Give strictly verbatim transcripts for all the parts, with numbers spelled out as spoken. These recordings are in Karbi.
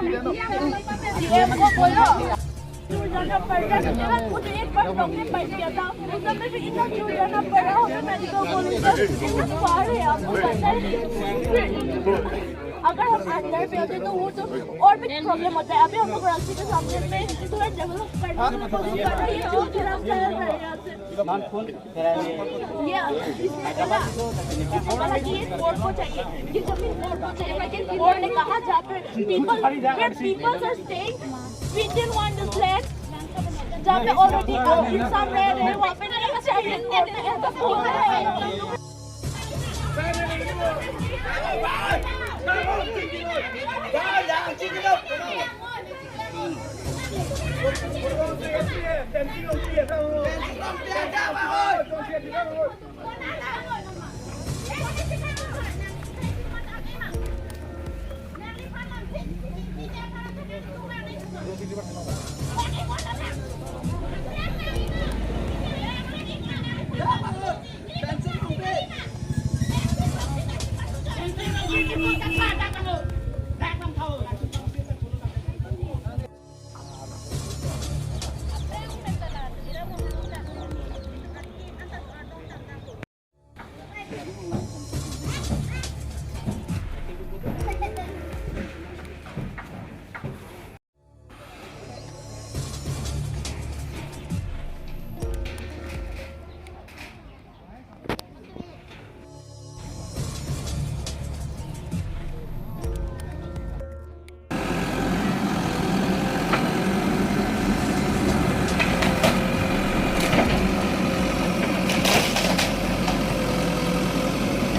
सीएम को बोलो, दूर जाना पड़ रहा है। मेरा खुद एक बार प्रॉब्लम बन गया था, उस समय भी इतना दूर जाना पड़ा, हमें मेडिकल कॉलेज तक, बहुत फार है, आपको पता है। अगर हम अंदर पे होते तो वो तो और भी प्रॉब्लम होता है। अभी हम लोग रांची के सामने में थोड़ा डेवलप करने की कोशिश कर रहे हैं, जो कि हम कर रहे हैं। ये, इसमें ना, इसमें वाला ये कोर्ट को चाहिए, ये जमीन कोर्ट को चाहिए, लेकिन कोर्ट ने कहा जहाँ पे people, where people are staying, we didn't want this land, जहाँ पे already some रह रहे हैं, वहाँ पे नहीं चाहिए कोर्ट ने, ऐसा बोल रहे हैं।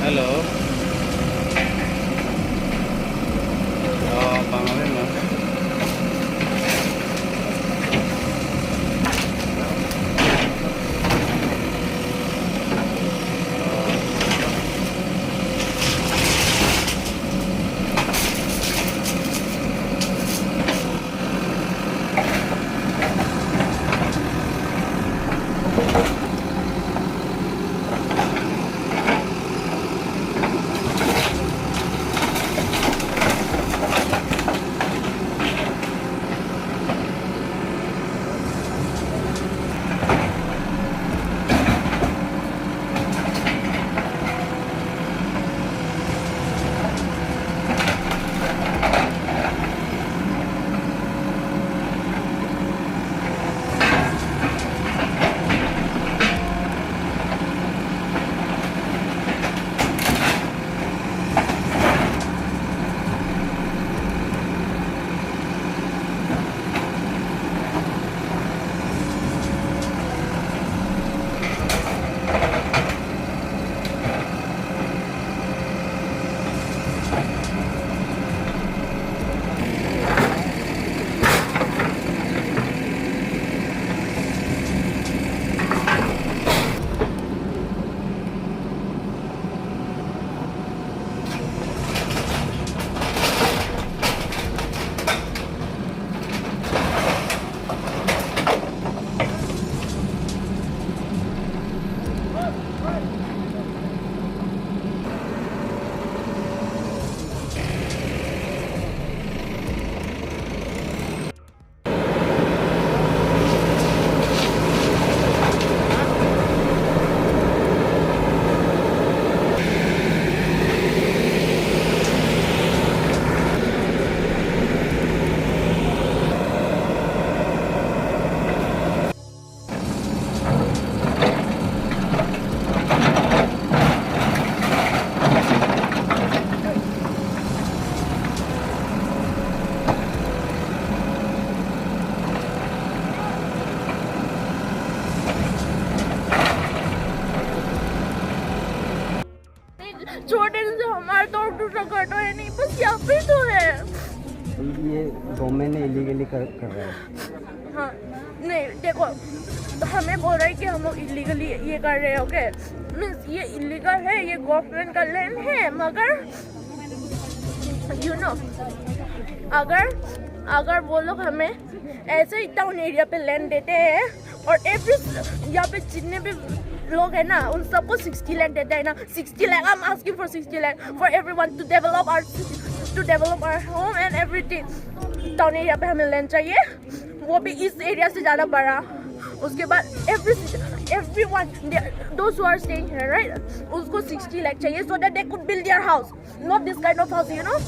Hello. Oh, pangawin mo. छोड़ देने से हमारा तो और दूसरा घर तो है नहीं, बस यहाँ पे तो है। ये गवर्नमेंट ने इलीगली कर, कर रहा है। हाँ, नहीं, देखो, हमें बोल रहा है कि हम लोग इलीगली ये कर रहे हैं, ओके? मीन्स ये इलीगल है, ये गवर्नमेंट का लैंड है, मगर यू नो, अगर, अगर वो लोग हमें ऐसे ही टाउन एरिया पे लैंड देते हैं और एवरी, यहाँ पे जितने भी लोग हैं ना, उन सबको सिक्सटी लैंड देते हैं ना, sixty lakh, I'm asking for sixty lakh for everyone to develop our, to develop our home and everything. Town area पे हमें लैंड चाहिए, वो भी इस एरिया से ज़्यादा बड़ा। उसके बाद every everyone, those who are staying here, right, उसको सिक्सटी लाख चाहिए, so that they could build their house, not this kind of house, you know।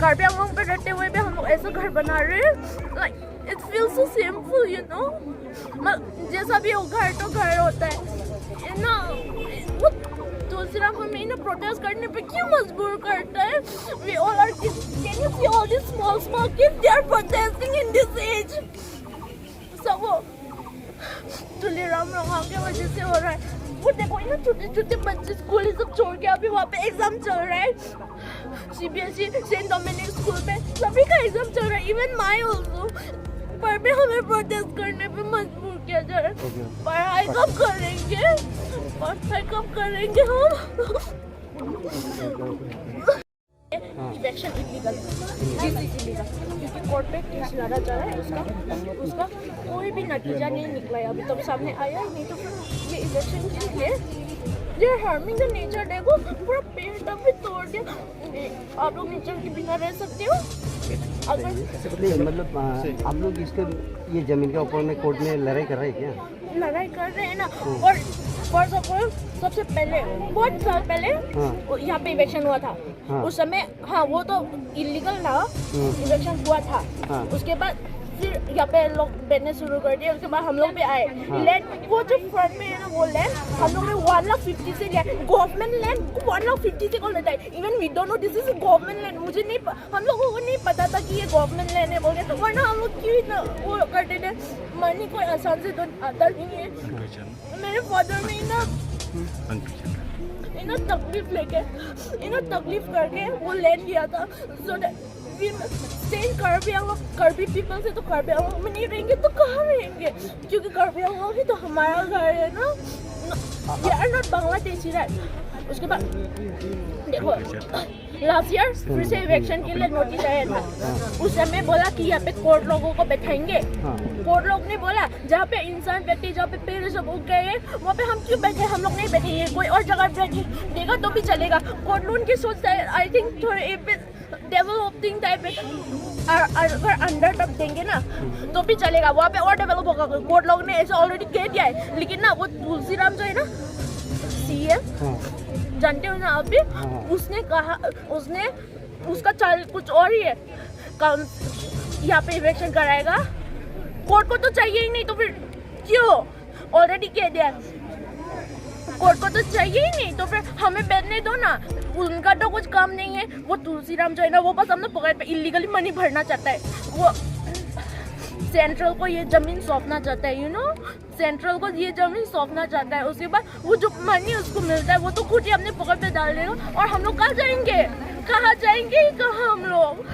Karbi आंगलोंग पे रहते हुए भी हम लोग ऐसा घर बना रहे हैं, like, it feels so shameful, you know। म- जैसा भी हो, घर तो घर होता है, है ना। वो तुलसीराम हमें ना प्रोटेस्ट करने पे क्यों मजबूर करता है? We all are kids। Can you see all these small small kids? They are protesting in this age। सब वो तुलसीराम रणहांग के वजह से हो रहा है। वो देखो ना, छोटे छोटे बच्चे स्कूल, ये सब छोड़ के अभी वहाँ पे एग्जाम चल रहा है। सीबीएसई, सेंट डोमिनिक स्कूल पे सभी का एग्जाम चल रहा है, even my also। पर भी हमें प्रोटेस्ट करने पे मजबूर किया जा रहा है। पढ़ाई कब करेंगे? पढ़ाई कब करेंगे हम? Eviction illegal, this is illegal, क्योंकि कोर्ट पे केस लड़ा जा रहा है। उसका उसका कोई भी नतीजा नहीं निकला है अभी तक, सामने आया ही नहीं। तो फिर ये इविक्शन के लिए, they are harming the nature। देखो, पूरा पेड़ तक भी तोड़ दिया। आप लोग नेचर के बिना रह सकते हो? अगर नहीं, मतलब, आ, आप लोग इसके, ये जमीन के ऊपर में कोर्ट में लड़ाई कर रहे हैं क्या? लड़ाई कर रहे हैं ना। और फर्स्ट ऑफ ऑल, सबसे पहले, बहुत साल पहले, हाँ। वो यहाँ पे इविक्शन हुआ था। हाँ। उस समय, हाँ, वो तो इलीगल था, हम्म। इविक्शन हुआ था। हाँ। उसके बाद फिर यहाँ पे लोग बैठने शुरू कर दिए। उसके बाद हम लोग भी आए। हाँ। लैंड, वो जो फ्रंट में है ना, वो लैंड हम लोग ने वन लाख फिफ्टी से लिया। गवर्नमेंट लैंड वन लाख फिफ्टी से कौन लेता है? Even we don't know this is a government land। मुझे नहीं प- हम लोगों को नहीं पता था कि ये गवर्नमेंट लैंड है बोल के, तो वरना हम लोग क्यों इतना वो करते थे? मनी कोई आसान से तो आता नहीं है। मेरे फादर में इतना, इतना तकलीफ लेके, इतना तकलीफ करके वो लैंड लिया था। So that we stay in Karbi Anglong, Karbi people से तो कार्बी आंगलोंग में नहीं रहेंगे तो कहाँ रहेंगे? क्योंकि कार्बी आंगलोंग ही तो हमारा घर है ना। We are not Bangladeshi, right? उसके बाद देखो, लास्ट ईयर फिर से इविक्शन के लिए नोटिस आया था। उस समय बोला कि यहाँ पे कोर्ट लोगों को बैठाएंगे। हाँ। कोर्ट लोग ने बोला, जहाँ पे इंसान बैठे, जहाँ पे पेड़ सब उग गए हैं, वहाँ पे हम क्यों बैठे? हम लोग नहीं बैठेंगे, कोई और जगह बैठे देगा तो भी चलेगा। कोर्ट लोग की सोच है, आई थिंक, थोड़े एक डेवलपिंग टाइप है। और अगर अंडर तक देंगे ना, तो भी चलेगा, वहाँ पे और डेवलप होगा। कोर्ट लोग ने ऐसे ऑलरेडी कह दिया है, लेकिन ना, वो तुलसीराम जो है ना, सीएम, हाँ। जानते हो ना आप भी? हाँ। उसने कहा, उसने, उसका चाल कुछ और ही है। काउंस- यहाँ पे इविक्शन कराएगा। कोर्ट को तो चाहिए ही नहीं, तो फिर क्यों? ऑलरेडी कह दिया है। कोर्ट को तो चाहिए ही नहीं, तो फिर हमें बैठने दो ना। उनका तो कुछ काम नहीं है। वो तुलसीराम जो है ना, वो बस हम लोग पॉकेट पे इलीगली मनी भरना चाहता है। वो सेंट्रल को ये जमीन सौंपना चाहता है, यू नो, सेंट्रल को ये जमीन सौंपना चाहता है। उसके बाद वो जो मनी उसको मिलता है, वो तो खुद ही अपने पॉकेट पे डाल देगा। और हम लोग कहाँ जाएंगे? कहाँ जाएंगे? कहाँ हम लोग?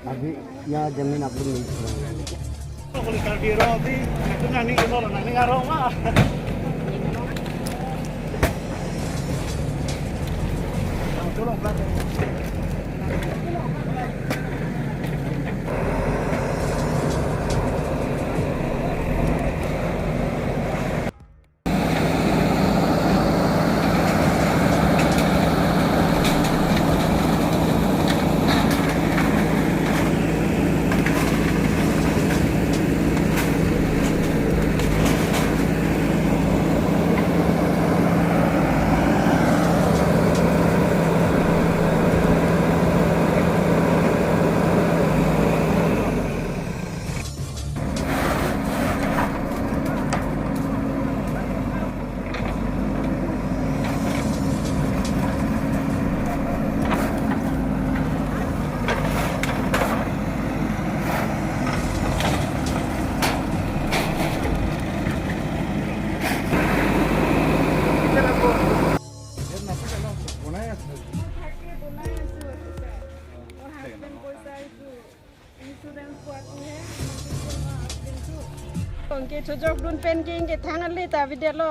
अभी यहाँ जमीन आप लोग नहीं छोड़ेंगे। Anke chojok dun pen ke anke thang ale ta video lo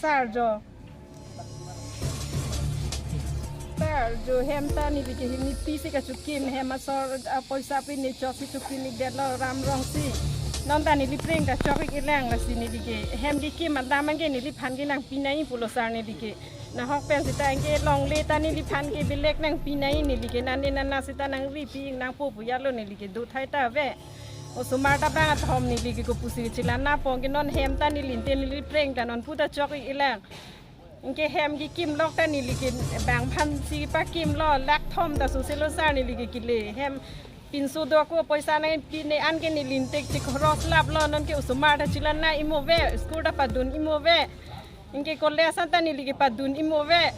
sar jo. Sar jo hem ta neli ke hem ni pi si kachikim hem asor apoisa pi ne chok si chikim ik det lo ram rong si. Non ta neli preng kachok ik lang lasi neli ke hem kekim alam anke neliphan ke nangpi nangji pulo sar neli ke. Nahok pen seta anke longle ta neliphan ke belek nangpi nai, neli ke nane nana seta nangripi nangpo pu ya lo, neli ke do thai ta ave. Osomar ta bang athom neli ke kopusi chelang nangpo, anke non hem ta neli te neli preng ta non pu ta chok-ik lang. Anke hem kekim lok ta neli ke bang aphan si pakim lo, lakh thom ta sose lo sir, neli ke kele hem pinso do ako poisa nangpi ne, anke neli te chekhoros lap lo, non ke osomar ta chelang nang imo ave, school ta padun imo ave. Anke college an ta neli ke padun imo ave.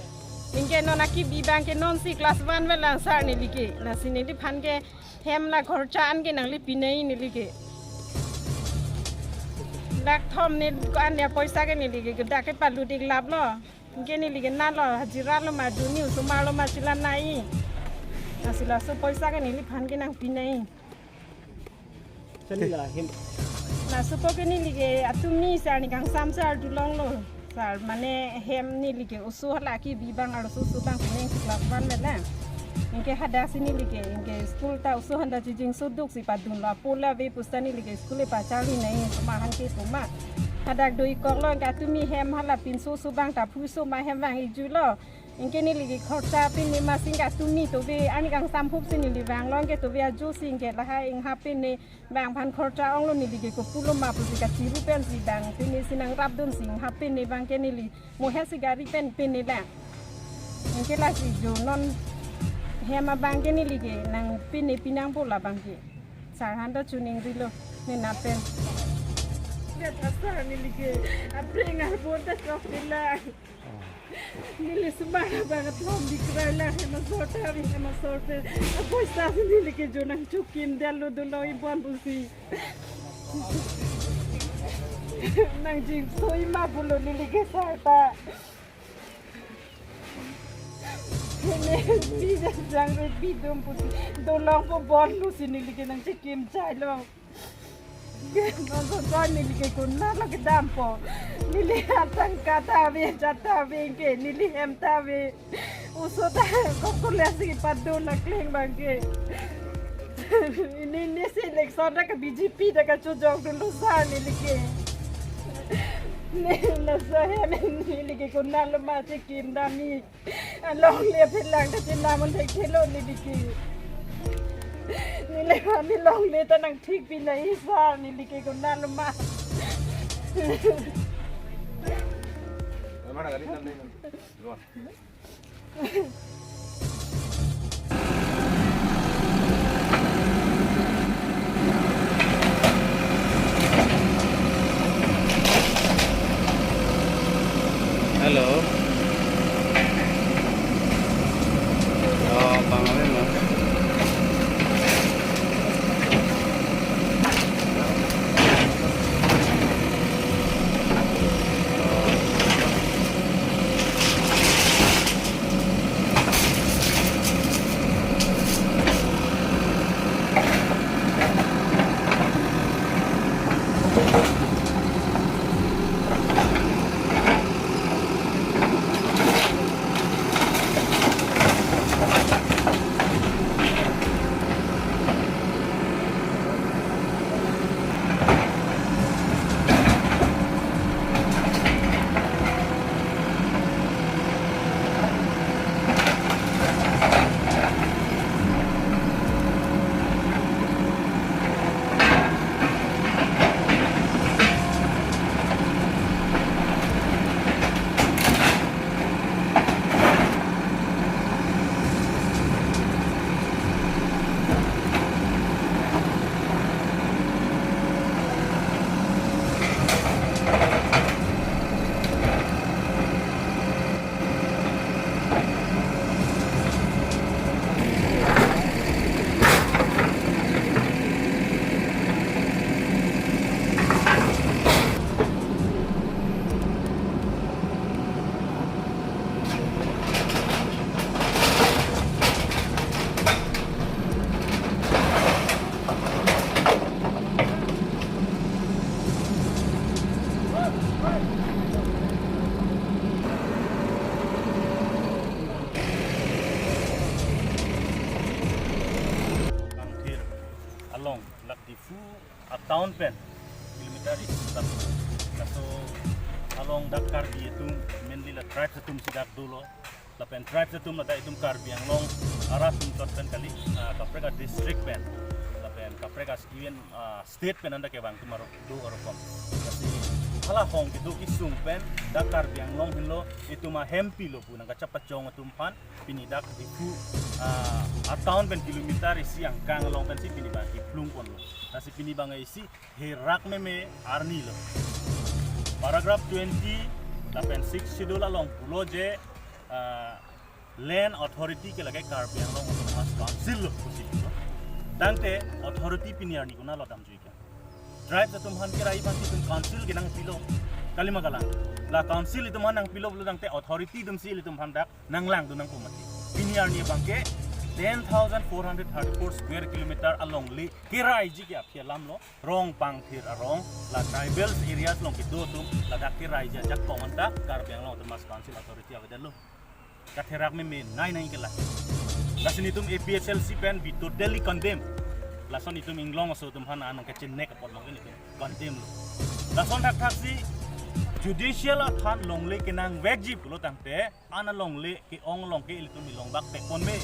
Anke non akibi abang ke non si class one ave lang sir, neli ke. Lasi neliphan ke hem la khorcha anke nanglipi nai, neli ke lakh thom ne ko-an ya poisa ke neli ke dak ke palut-ik lap lo. Anke neli ke na lo hajira lo ma duni, osomar lo ma chelang nang. Lasi laso poisa ke neliphan ke nangpi nai. Chani la hem. Laso po ke neli ke atumi sir, arni kangsam sir arjulong lo. Sir, mane hem neli ke oso hala akibi abang arloso oso abang penang si class one ave lang. Anke hadak si neli ke, anke school ta oso handa chijing soduk si padun lo, apo la ave pusita neli ke school le pacharli nai, osomar aphan ke pu ma. Hadak do-ik kok lo, anke atumi hem hala pinso oso abang ta phuso ma hem vang-ik ju lo. Anke neli ke khorcha pine ma si anke atumi to ave, arni kangsam hup si neli vang lo, anke to ave ajo si anke lahai inghap pine bang aphan khorcha ong lo, neli ke kopulo ma pusi kachiru pen si bang pine si nangrapdun si inghap pine abang ke neli mohe si gari pen pine lang. Anke lasi jo non hem abang ke neli ke nangpi ne pi nangpo labang ke. Sir aphan ta choningri lo ne na pen. Lihat asar neli ke apreng arbon ta chok-ik lang. Neli osomar abang athom bikrai lang, hem asor ta ave, hem asor pen apoisa si neli ke jo nangchokim det lo, dolo ibon pusi. Nangjinso-ik ma pulo neli ke sir ta. Neli pi jang ri pi dum pusi, dolong po bon pusi neli ke nangchekim chai lo. Bangso sir neli ke konat lo kedampo. Neli atangka ta ave, jat ta ave, anke neli hem ta ave. Oso ta kok college si padun akleng abang ke. Neli, neli si election ta ke B J P ta kachojokdun lo sir neli ke. Ne laso hem neli ke konat lo ma chekim dam-ik. Alongle aphi lang ta chenam un thekthe lo neli ke. Neli aphan neli longle ta nangthikpi nai sir, neli ke konat lo ma. Hello. Oh, Bang Alim, no? Langthir along, lak Diphu a-town pen kilometer isi sat. Laso along dak Karbi atum, mainly la tribes atum si dak dolo. Lapen tribes atum ladak itum Karbi Anglong arat atum chot pen kali, ah, kaprek a-district pen, lapen kaprek a even, ah, state pen anta kevang atum aro do arokom. Lasi hala hong kedo kesung pen dak Karbi Anglong henlo itum ahempilo pu nangkachepachong atum aphan pini dak Diphu, ah, a-town pen kilometer isi angkang along pensi pini abang kephlung ponlo. Lasi pini abang isi herak meme arni lo. Paragraph twenty lapen sixth schedule along pulo je, ah, land authority ke lake Karbi Anglong Autonomous Council lo pusi pulo. Tangte authority pini arni konatlo damjui ke? Tribes atum aphan kerai aphan itum council kenangpilo. Kalima kalang. La council itum aphan nangpilo pulo tangte authority atum si ilitum aphan dak nanglangdun nangpo mati. Pini arni abangke ten thousand four hundred thirty-four square kilometer alongle keraiji ke aphi alam lo. Rong pangthir arong, la tribal areas along kedo atum ladak keraiji ajakong anta Karbi Anglong Autonomous Council authority avedetlo. Katherak meme nai nai ke la. Lasi netum A P H L C pen we totally condemn. Lason itum Inglong aso atum aphan anang kachenek apot abangke netum condemn lo. Lason thakthaksi judicial aphan longle kenangvekji pulo tangte, an alongle ke-ong along ke ilitum ilongbak tekpon me.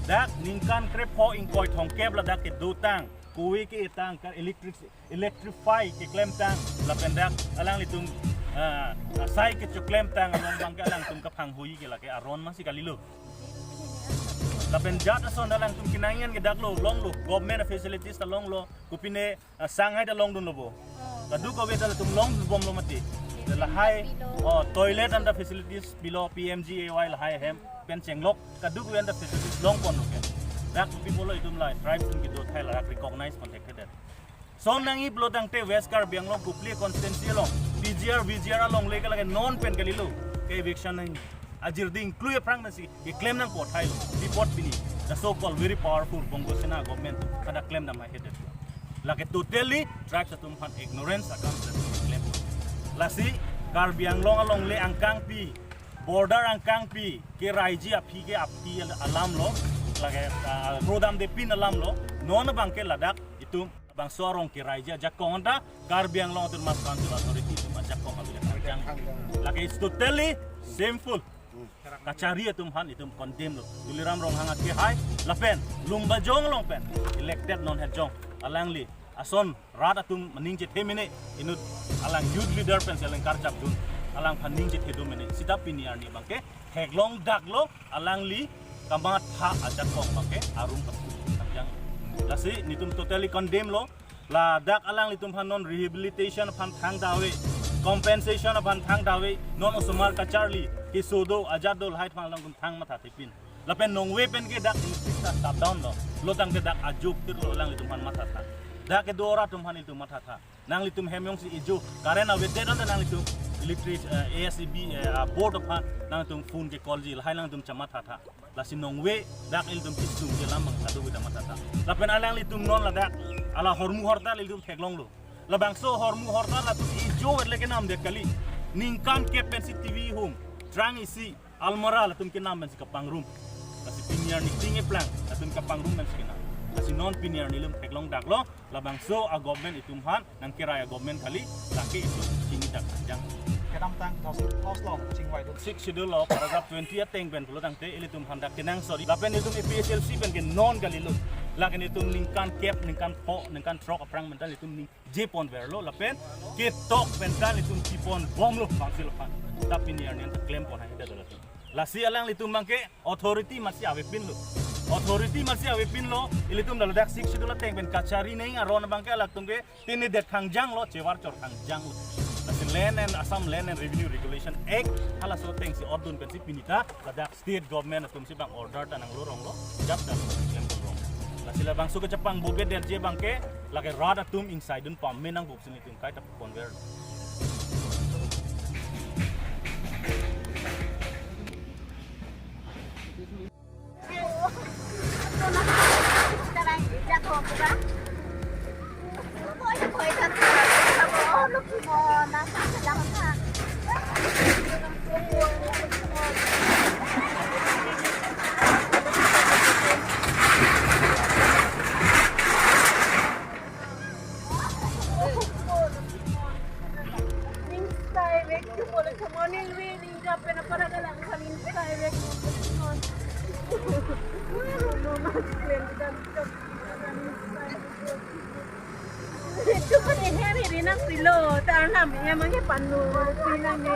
Dak ningkan krepho ingkoi thomkep ladak kedotang, kove ke-etang, ka electric, electrify keklemtang, lapen dak alanglitum, ah, asai kechoklemtang along abangke alangtum kaphanghui ke lake aron masi kalilo. Lapen jat ason alangtum kenangji an ke dak lo, longlo, government facilities ta longlo, kopine, ah, sang hai ta longdunlo bo. Kadokave ta latum longdunbomlo mati. Lahai, oh, toilet anta facilities pilo, P M G A Y lahai ahem pen chenglok, kadokave anta facilities longponlo ke. Dak kopi pulo itum la tribes atum kedo athai ladak recognize ponthekthedet. Son nangji pulo tangte West Karbi Anglong Kopili constituency along P G R, V G R alongle ke lake non pen kalilo ke eviction nangji. Ajir ding klui aphrang nasi keklem nangpo athai lo, pi apot pini the so called very powerful Bongo Sena government hadak klemdam haihedet. Lake totally tribes atum aphan ignorance akam si keklem. Lasi Karbi Anglong alongle angkangpi, border angkangpi keraiji aphi ke aphi alam lo, lake, ah, rodamdepin alam lo. Non abangke ladak itum bangso arong keraiji ajakong anta Karbi Anglong Autonomous Council authority atum ajakong avedetjang. Lake it's totally shameful. Kachari atum aphan itum condemn lo. Tuliram Ronghang akehai lapen Lumbajong along pen elected non hejong alangli ason rat atum aning chethe mene, inut alang youth leader pensi alang karjapdun, alangphan ning chethe do mene. Sita pini arni abangke theklong daklo, alangli kamatha ajakong abangke arum kasu kangjang. Lasi netum totally condemn lo. Ladak alanglitum aphan non rehabilitation aphan thangta ave, compensation aphan thangta ave, non osomar kacharli keso do ajat do lahai aphan alangtum thang mathathepin. Lapen nongve pen ke dak electric ta shutdown lo, pulo tangte dak ajo kir lo, alanglitum aphan mathatha. Dak kedo arat atum aphan ilitum mathatha. Nanglitum hem jongsi ejo current avedet anta nanglitum electric, eh, A S E B, eh, ah, board aphan nangtum phone ke call ji, lahai nangtum chamathatha. Lasi nongve dak ilitum kisung ke lam abang adu kita mathatha. Lapen alanglitum non ladak hala hormu horta ilitum theklonglo. Labangso hormu horta latum ejo verle kenamdet kali. Ningkan kep pensi T V hung, trang isi, almara latum kenam pensi kapangrum. Lasi pini arni ting eplang latum kapangrum pensi kenam. Lasi non pini arni ilitum theklong daklo, labangso a-government itum aphan nangkerai a-government kali, lake itum chini dak kangjang. Kedamtang thos, thos along chingvaidun. Sixth schedule lo paragraph twenty ateng pen pulo tangte ilitum aphan dak kenangsot. Lapen itum A P H L C pen ke non kalilo. Lake itum ningkan kep, ningkan pho, ningkan throk aphrang pen ta itum ning je ponverlo, lapen ketok pen ta itum piponbomlo council aphan. Ta pini arni anta klem pon haihedet latum. Lasi alanglitum abangke authority masi avepinlo. Authority masi avepinlo, ilitum ladak sixth schedule ateng pen kachari neng aron abangke alangtum ke tinidet kangjanglo, chevar chor kangjanglo. Lasi Land and Assam Land and Revenue Regulation Act halaso atengsi ordun pensi pini ta ladak state government atumsi bang order ta nangloronglo, jap ta klem ponrong. Lasi labangso kechepangbobedet je abangke, lake rat atum ingsaidun pame nangpo pusi netum kaita ponver. Nang pilo, ta nang ya mangke panu, pinang ni.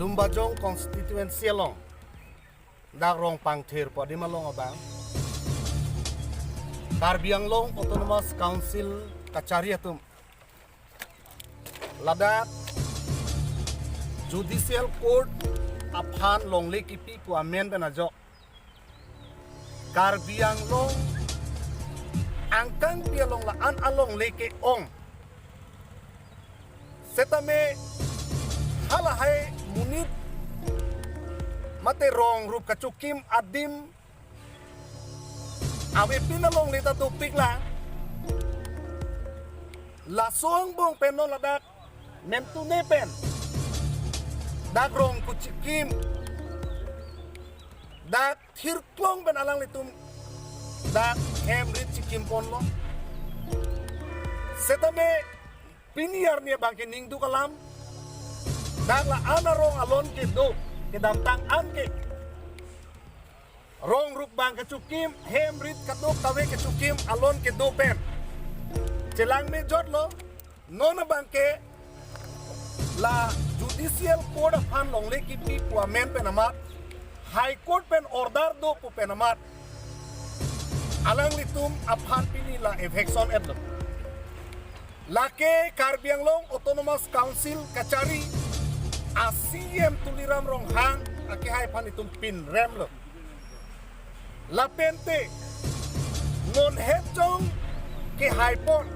Lumbajong constituency along, dak Rongpangthir pu adim along abang, Karbi Anglong Autonomous Council kachari atum, ladak Judicial Court aphan longle kipi pu amen pen ajok, Karbi Anglong angkangpi along la-an alongle ke-ong. Setame halahai monit mate rong rup kachokim adim avepin alongle ta dopik lang. Laso angbong pen non ladak nemtune pen dak rong kachokim, dak thirklong pen alanglitum dak hem rit chikim ponlo. Setame pini arni abang ke ningduk alam, dak la-an arong alon kedo, kedamtang an ke rong rup bang kachokim, hem rit kadokave kachokim alon kedo pen chelang mejotlo. Non abang ke la Judicial Court aphan longle kipi pu amen pen amat, High Court pen order do pu pen amat, alanglitum aphan pini la eviction etlo. Lake Karbi Anglong Autonomous Council kachari a C E M Tuliram Ronghang akehai aphan itum pinremlo. Lapente non het jong kehai pon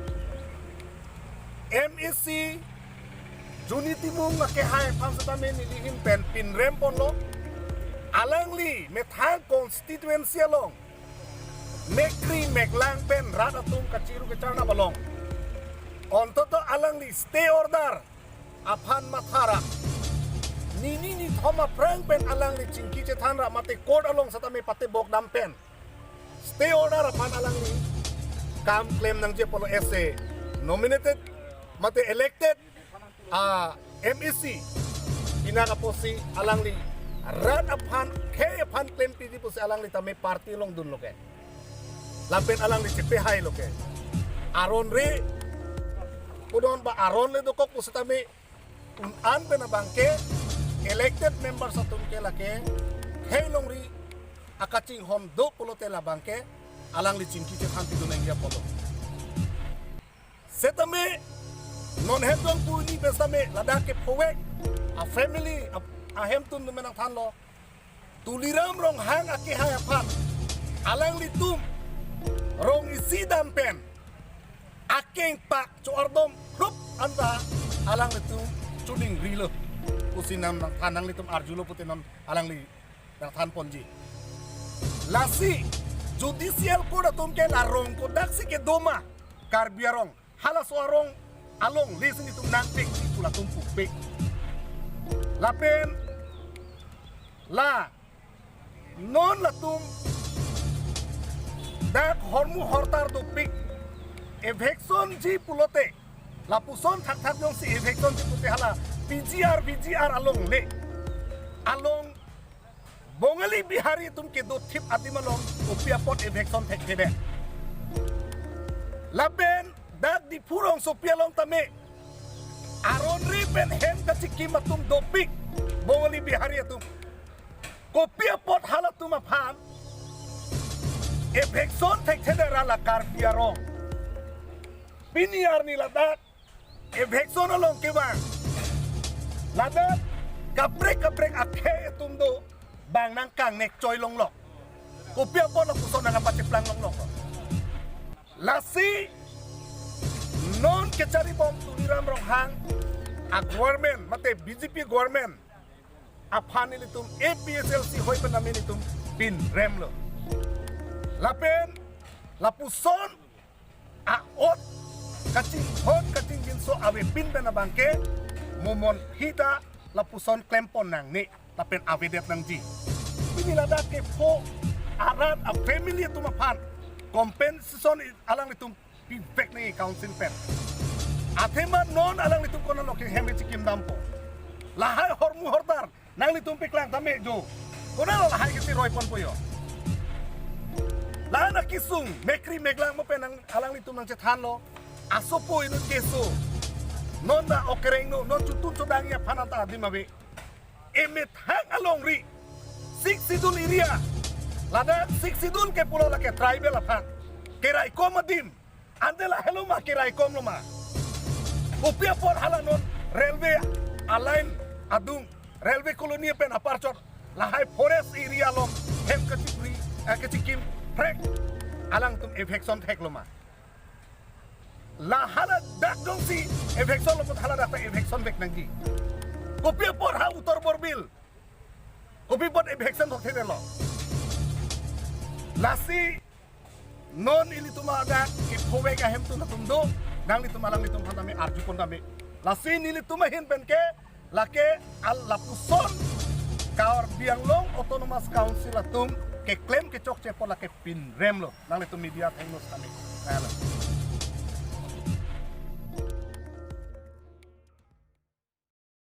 M A C Juni Timung akehai aphan setame nelihin pen pinrem ponlo. Alangli methang constituency along mekri meklang pen rat atum kachiru kacharnap along, ontoto alangli stay order aphan mathara. Nini nithom aphrang pen alangli chingki chethan ra mate court along setame patebok dam pen stay order aphan alangli kam klem nangji pulo ese nominated mate elected a M A C, pinak apotsi alangli rat aphan, khei aphan klempiji pusi alangli tame party along dunlo ke. Lapen alangli chepehailo ke. Aron re, pudon ba aron le dokok pusitame un-an pen abangke elected members atum ke lake khei longri akachinghon do pulote labangke alangli chingki chethan pidun nangji apotlo. Setame non hetong pu ini besame ladak kephovek a family a, ahemtun nangthanlo. Tuliram Ronghang akehai aphan alanglitum rong isi dam pen akeng pak cho-ardom rup anta alanglitum chuning rilo. Pusi nangthan, nanglitum arjulo pute non alangli nangthan ponji. Lasi Judicial Court atum ke la rong kodaksi kedo ma Karbi arong, halaso arong alongle si nelitum nangpekji pu latum pupe. Lapen la non latum dak hormu hortar dopik evictionji pulote, lapuson thakthak jongsi evictionji pulote hala P G R, V G R alongle, along Bongali Bihari atum kedothip adim along kopi apot eviction thekthedet. Lapen dak Diphu rongsopi along tame aron re pen hem kachikim atum dopik Bongali Bihari atum. Kopi apot halatum aphan eviction thekthedet ra la Karbi arong. Pini arni ladak eviction along kevang, ladak kaprek kaprek akhei atum do, bang nangkangnek choi longlok. Kopi apot lapuson nangpacheplang longlok. Lasi non kecharibom Tuliram Ronghang a government mate B J P government aphan nelitum A P H L C hoi pen nami nelitum pinremlo. Lapen lapuson a-ot kachinghon kachingjinso avepin pen abangke mo mon hita lapuson klempon nangne lapen avedet nangji. Pini ladak kepho arat a family atum aphan compensation alanglitum pivek nangji council pen. Athema non alanglitum konatlo ke hem chikim dampo. Lahai hormu hortar nanglitum paklang tame jo. Konatlo lahai kesi roi ponpo jo. Lahai na kisung mekri meklang mo pen nang alanglitum nangchethanlo. Asopo inut keso. Non da okereng no, non chutun chodang ya phanata adim ave. Emethang alongri Sixth Schedule area. Ladak Sixth Schedule ke pulo lake tribal aphan keraikom adim. Ante lahelo ma keraikomlo ma. Kopi apot hala non railway a-line adung, railway colony pen aparchot lahai forest area along hem kachipri, eh, kachikim prek alangtum eviction theklo ma. La haladak jongsi eviction lo apot haladak ta eviction vek nangji. Kopi apot ha Uttar Borbil, kopi apot eviction thekthedetlo. Lasi non ilitum adak kephovek ahemtun atum do, nanglitum alanglitum aphan tame arjupon tame. Lasi nelitum ahin pen ke lake al lapuson Karbi Anglong Autonomous Council atum keklem kechokche apot lake pinremlo. Nanglitum media thengno tame. Nalo.